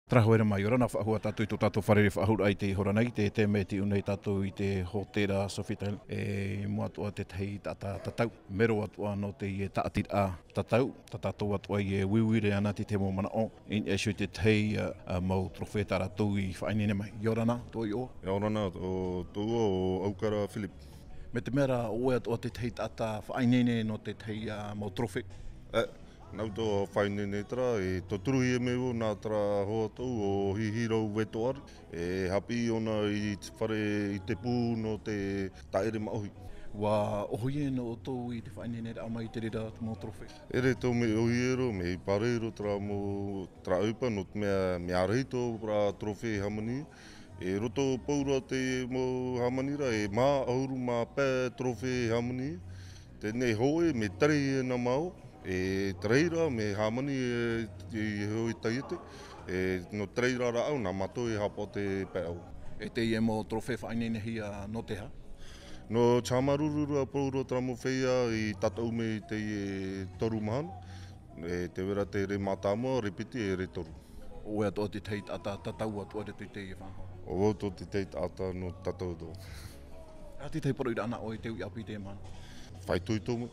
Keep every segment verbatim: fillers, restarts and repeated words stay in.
Tarahu haere mai, ʻia ora na faʻahou tātou i tō tātou fārerei-faʻahou-raʻa i teie hora nei, te tēma e tiʻa nei tātou i te hōtēra Sofitel, e, i mua atoʻa tētahi taʻata tatau. Mero atoʻa nō teie tāʻatiraʻa tatau, tā tātou atoʻa e uiuiraʻa ana i te mau manaʻo, i niʻa iho i tētahi, ā, ā, mau trophée tā rātou i faʻaineine mai. ʻIa ora na, tō iʻoa? ʻIa ora na, ʻo, tō iʻoa ʻo Aukara Philip. Mai te mea rā, ʻo ʻoe atoʻa tētahi taʻata faʻaineine nō tētahi, ā, mau trophée? E, nā ʻoutou faʻaineine terā, e tauturu ia mai vau nā terā hoa atoʻa ʻo Hihirau Vetoʻari, e haʻapiʻi ʻōna i te fare i te pū nō te tāʻere māʻohi. ʻUa ʻōhie nō ʻoutou i te faʻaineineraʻa mai i te reira mau trophée? ʻEʻere tō mea ʻōhie roa, mea pārahi roa terā mau, terā ʻohipa, nō te mea, mea rahi tō terā trophée hāmani. I roto pauroa te mau hāmani ra, e maha ʻahuru mā pae trophée hāmani. Teie nei hōʻē, mea tere ia nā māua, e te reira, mea hāmani, e, i hōʻē taiete, e, nō te reira rāʻau, nā mātou e haʻapaʻo te pae ʻau. E teie mau trophée faʻaineinehia nō te aha? Nō Te Haʻamāuruuru ra pauroa terā mau feiā i tātaʻu mai i teie toru mahana, e tē vai ra te rē mātāmua, rē piti, e rē toru. ʻO ʻoe atoʻa tētahi taʻata tatau atoʻa i roto i teie faʻanahoraʻa? ʻO vau atoʻa tētahi taʻata nō tatau atoʻa. Aha tētahi poroʻi ra nā ʻoe i te uʻi ʻāpī i teie mahana? Faʻaitoito mai,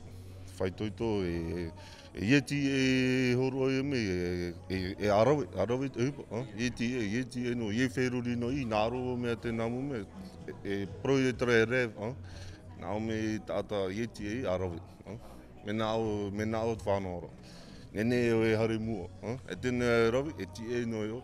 faʻaitoito, e, e, e, e tiʻa e hōroʻa ia mai, e, e, e ʻārave, ʻārave te ʻohipa, ā? E tiʻa, e tiʻa noa, e feruri noa, i nā roa mea te nā mau mea, e, e poroʻi terā e rave, ā? Nā ʻō mai taʻata, e tiʻa, e ʻārave, ā? Mea nā ʻō, mea nā ʻō te faʻanahoraʻa. Nehenehe ʻoe e haere i mua, ā? E teie nei e rave, e tiʻa noa iho.